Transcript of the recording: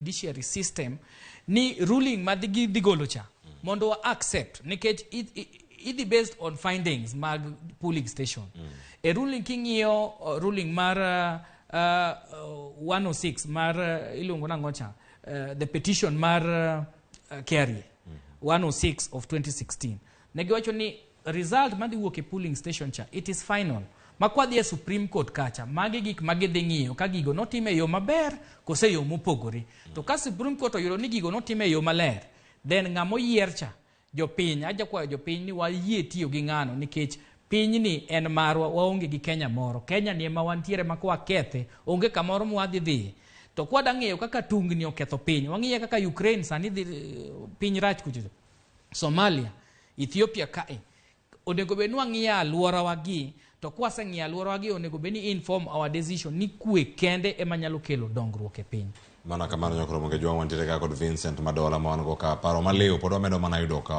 Judiciary system ni ruling ma gidhi golo cha mondo wa accept nikech idhi based on findings mag polling station. E ruling king'iyo ruling mar 106 mar iluongo nang'o cha, the petition mar KRA 106 of 2016, ne giwacho ni result madhi wuok e polling station cha, it is final. Ma kwadhi e Supreme Court kacha, magi gik ma gidhi ng'iyo ka gigo notim e yo maber kose e yo mopogore. To ka Supreme Court oyudo ni gigo notim e yo maler, then ng'ama oyier cha, jopiny, aja kwayo jopiny ni wayie tiyo gi ng'ano nikech pinyni en marwa, waonge gi Kenya moro. Kenya ni ema wantiere ma kwakethe, onge kamoro mwadhi dhiye. To kwada ng'iyo kaka tungni oketho piny, wang'iye kaka Ukraine sani dhi piny rach kucho, Somalia, Ethiopia kae. Onego bed ni wang'iyo alworawa gi, to kwaseng'iyo alworawa gi, onego bed ni inform our decision ni kwe kende ema nyalo kelo dongruok e piny. Mana kamano, nyakoro monge jwa, wantiere ka kod Vincent Madola ma wan go ka paro maliw pod wamedo mana yudo ka.